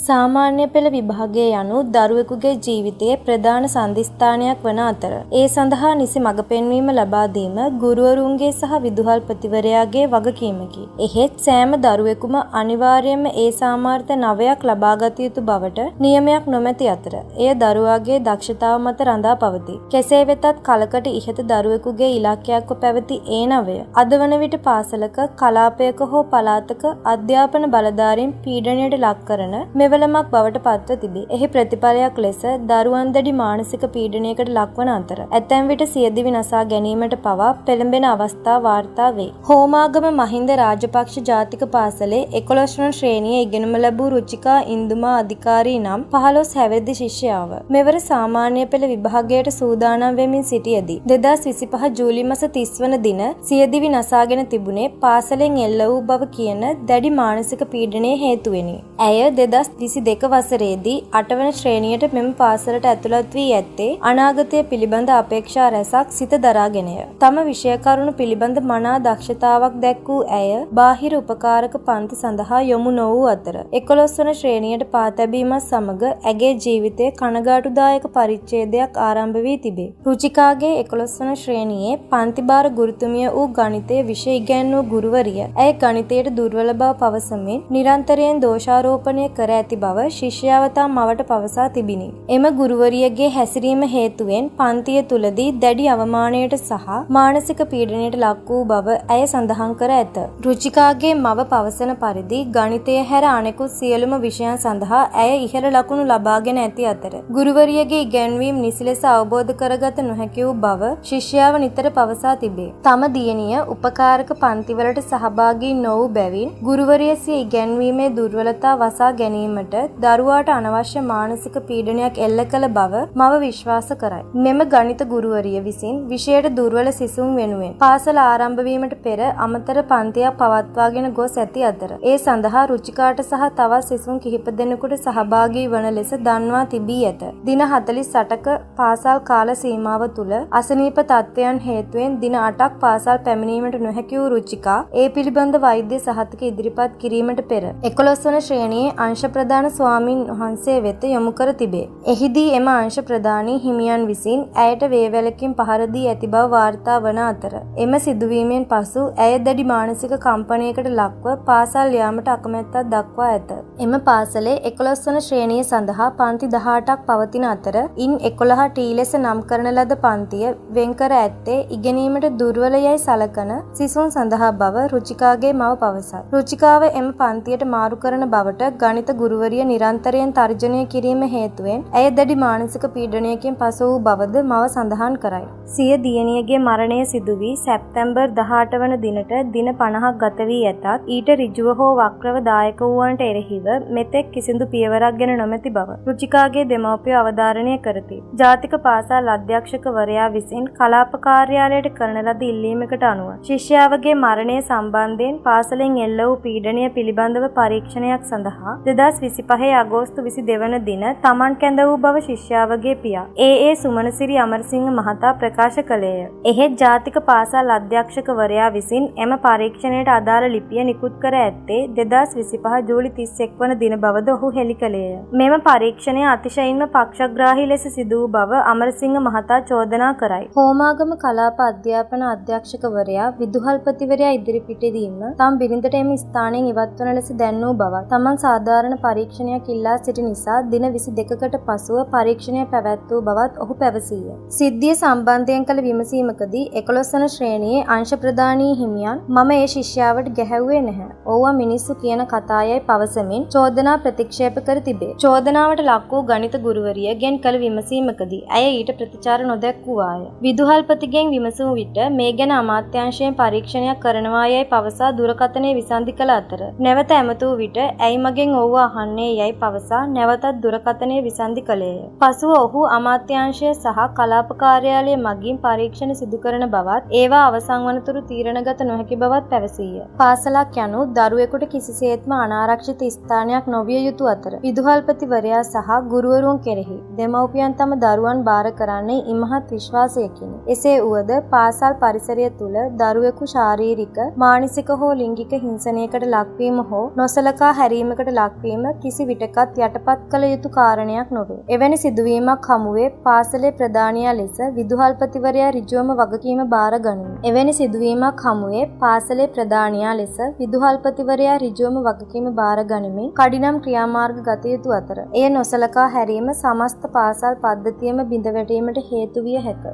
සාමාන්‍ය පෙළ විභාගය යනු දරුවෙකුගේ ජීවිතයේ ප්‍රධාන සන්ධිස්ථානයක් වන අතර, ඒ සඳහා නිසි මඟ පෙන්වීම ලබා දීම ගුරුවරුන්ගේ සහ විදුහල්පතිවරයාගේ වගකීමකි. එහෙත් සෑම දරුවෙකුම අනිවාර්යයෙන්ම ඒ සාමාර්ථ නවයක් ලබාගත යුතු බවට නියමයක් නොමැති අතර, එය දරුවාගේ දක්ෂතාව මත රඳා පවතී. කෙසේ වෙතත් කලකට ඉහත දරුවෙකුගේ ඉලක්කයක්ව පැවති ඒ නවය අද වන විට පාසලක, කලාපයක හෝ පළාතක අධ්‍යාපන බලධාරීන් පීඩනයට ලක් කරන මෙවලමක් බවට පත්ව තිබේ. එහි ප්‍රතිඵලයක් ලෙස දරුවන් දැඩි මානසික පීඩනයකට ලක්වන අතර, ඇතැම් විට සියදිවි නසා ගැනීමට පවා පෙළඹෙන අවස්ථා වාර්තා වේ. හෝමාගම මහින්ද රාජපක්ෂ ජාතික පාසලේ 11 වන ශ්‍රේණියේ ඉගෙනුම ලැබූ රුචිකා ඉන්දුමා අධිකාරී නම් 15 හැවිරිදි ශිෂ්‍යාව මෙවර සාමාන්‍ය පෙළ විභාගයට සූදානම් වෙමින් සිටියදී 2025 ජූලි මස 30 වන දින සියදිවි නසාගෙන තිබුණේ පාසලෙන් එල්ල වූ බව කියන දැඩි මානසික පීඩනය හේතුවෙනි. ඇය 2022 වසරේදී 8 වන ශ්‍රේණියට මෙම පාසලට ඇතුළත් වී ඇත්තේ අනාගතය පිළිබඳ අපේක්ෂා රැසක් සිත දරාගෙනය. තම විෂය කරුණු පිළිබඳ මනා දක්ෂතාවක් දැක් වූ ඇය බාහිර උපකාරක පන්ති සඳහා යොමු නො වූ අතර, 11 වන ශ්‍රේණියට පා තැබීමත් සමග ඇගේ ජීවිතයේ කනගාටුදායක පරිච්ඡේදයක් ආරම්භ වී තිබේ. රුචිකාගේ 11 වන ශ්‍රේණියේ පන්ති භාර ගුරුතුමිය වූ ගණිතය විෂය ඉගැන්වූ ගුරුවරිය ඇය ගණිතයට දුර්වල බව පවසමින් නිරන්තරයෙන් දෝෂාරෝපණය කර ඇති බව ශිෂ්‍යාව තම මවට පවසා තිබිණි. එම ගුරුවරියගේ හැසිරීම හේතුවෙන් පන්තිය තුලදී දැඩි අවමානයට සහ මානසික පීඩනයට ලක් වූ බව ඇය සඳහන් කර ඇත. රුචිකාගේ මව පවසන පරිදි, ගණිතය හැර අනෙකුත් සියලුම විෂයන් සඳහා ඇය ඉහළ ලකුණු ලබාගෙන ඇති අතර, ගුරුවරියගේ ඉගැන්වීම් නිසි ලෙස අවබෝධ කරගත නොහැකි වූ බව ශිෂ්‍යාව නිතර පවසා තිබේ. තම දියණිය උපකාරක පන්තිවලට සහභාගී නො වූ බැවින් ගුරුවරිය සිය ඉගැන්වීමේ දුර්වලතා වසා ගැනීමට දරුවාට අනවශ්‍ය මානසික පීඩනයක් එල්ල කළ බව මව විශ්වාස කරයි. මෙම ගණිත ගුරුවරිය විසින් විෂයට දුර්වල සිසුන් වෙනුවෙන් පාසල ආරම්භ වීමට පෙර අමතර පන්තියක් පවත්වාගෙන ගොස් ඇති අතර, ඒ සඳහා රුචිකාට සහ තවත් සිසුන් කිහිප දෙනෙකුට සහභාගී වන ලෙස දන්වා තිබී ඇත. දින 48ක පාසල් කාල සීමාව තුළ අසනීප තත්ත්වයන් හේතුවෙන් දින 8ක් පාසල් පැමිණීමට නොහැකි වූ රුචිකා ඒ පිළිබඳ වෛද්‍ය සහතික ඉදිරිපත් කිරීමට පෙර 11 වන ශ්‍රේණියේ අංශ ප්‍රධාන ස්වාමින් වහන්සේ වෙත යොමු කර තිබේ. එහිදී එම අංශ ප්‍රධානී හිමියන් විසින් ඇයට වේවැලකින් පහර දී ඇති බව වාර්තා වන අතර, එම සිදුවීමෙන් පසු ඇය දැඩි මානසික කම්පනයකට ලක්ව පාසල් යාමට අකමැත්තක් දක්වා ඇත. එම පාසලේ 11 වන ශ්‍රේණිය සඳහා පන්ති 18ක් පවතින අතර, ඉන් 11 ටී ලෙස නම් කරන ලද පන්තිය වෙන්කර ඇත්තේ ඉගෙනීමට දුර්වල යැයි සලකන සිසුන් සඳහා බව රුචිකාගේ මව පවසයි. රුචිකාව එම පන්තියට මාරු කරන බවට ගණිත ගුරුවරිය නිරන්තරයෙන් තර්ජනය කිරීම හේතුවෙන් ඇය දැඩි මානසික පීඩනයකින් පසු වූ බවද මව සඳහන් කරයි. සිය දියණියගේ මරණය සිදු වී සැප්තැම්බර් 18 වන දිනට දින 50ක් ගත වී ඇතත්, ඊට ඍජුව හෝ වක්‍රව දායක වූවන්ට එරෙහිව මෙතෙක් කිසිදු පියවරක් ගෙන නොමැති බව රුචිකාගේ දෙමව්පියෝ අවධාරණය කරති. ජාතික පාසල් අධ්‍යක්ෂකවරයා විසින් කලාප කාර්යාලයට කරන ලද ඉල්ලීමකට අනුව ශිෂ්‍යාවගේ මරණය සම්බන්ධයෙන් පාසලෙන් එල්ල වූ පීඩනය පිළිබඳව පරීක්ෂණයක් සඳහා 2025 අගෝස්තු 22 වන දින තමන් කැඳ වූ බව ශිෂ්‍යාවගේ පියා ඒ ඒ සුමනසිරි අමරසිංහ මහතා ප්‍රකාශ කළේය. එහෙත් ජාතික පාසල් අධ්‍යක්ෂකවරයා විසින් එම පරීක්ෂණයට අදාළ ලිපිය නිකුත් කර ඇත්තේ 2025 ජූලි 31 වන දින බවද ඔහු හෙළි කළේය. මෙම පරීක්ෂණය අතිශයින්ම පක්ෂග්‍රාහී ලෙස සිදු වූ බව අමරසිංහ මහතා චෝදනා කරයි. හෝමාගම කලාප අධ්‍යාපන අධ්‍යක්ෂකවරයා විදුහල්පතිවරයා ඉදිරිපිටදීම තම බිරිඳට එම ස්ථානයෙන් ඉවත් වන ලෙස දැන්වූ බවත්, තමන් සාධාරණ පරීක්ෂණයක් ඉල්ලා සිටි නිසා දින 22කට පසුව පරීක්ෂණය පැවැත් වූ බවත් ඔහු පැවසීය. සිද්ධිය සම්බන්ධයෙන් කළ විමසීමකදී 11 වන ශ්‍රේණියේ අංශ ප්‍රධානී හිමියන් මම ඒ ශිෂ්‍යාවට ගැහැව්වේ නැහැ, ඕවා මිනිස්සු කියන කතායයි පවසමින් චෝදනා ප්‍රතික්ෂේප කර තිබේ. චෝදනාවට ලක් වූ ගණිත ගුරුවරිය ගෙන් කළ විමසීමකදී ඇය ඊට ප්‍රතිචාර නොදැක්වුවාය. විදුහල්පතිගෙන් විමසූ විට මේ ගැන අමාත්‍යාංශයෙන් පරීක්ෂණයක් කරනවා යැයි පවසා දුරකථනය විසන්ධි කළ අතර, නැවත ඇමතූ විට ඇයි මගෙන් ඕවා අහන්නේ යැයි පවසා නැවතත් දුරකථනය විසන්ධි කළේය. පසුව ඔහු අමාත්‍යාංශය සහ කලාප කාර්යාලය මගින් පරීක්ෂණ සිදු කරන බවත්, ඒවා අවසන් වනතුරු තීරණගත නොහැකි බවත් පැවසීය. පාසලක් යනු දරුවෙකුට කිසිසේත්ම අනාරක්ෂිත ස්ථානයක් නොවිය යුතු අතර, විදුහල්පතිවරයා සහ ගුරුවරුන් කෙරෙහි දෙමව්පියන් තම දරුවන් භාර කරන්නේ ඉමහත් විශ්වාසයකිනි. එසේ වුවද පාසල් පරිසරය තුළ දරුවෙකු ශාරීරික, මානසික හෝ ලිංගික හිංසනයකට ලක්වීම හෝ නොසලකා හැරීමකට ලක්වීම කිසි විටකත් යටපත් කළ යුතු කාරණයක් නොවේ. එවැනි සිදුවීමක් හමුවේ පාසලේ ප්‍රධානියා ලෙස විදුහල්පතිවරයා ඍජුවම වගකීම බාර ගනිමි. එවැනි සිදුවීමක් හමුවේ පාසලේ ප්‍රධානියා ලෙස විදුහල්පතිවරයා ඍජුවම වගකීම බාර ගනිමින් කඩිනම් ක්‍රියාමාර්ග ගත යුතු අතර, එය නොසලකා හැරීම සමස්ත පාසල් පද්ධතියම බිඳ වැටීමට හේතු විය හැක.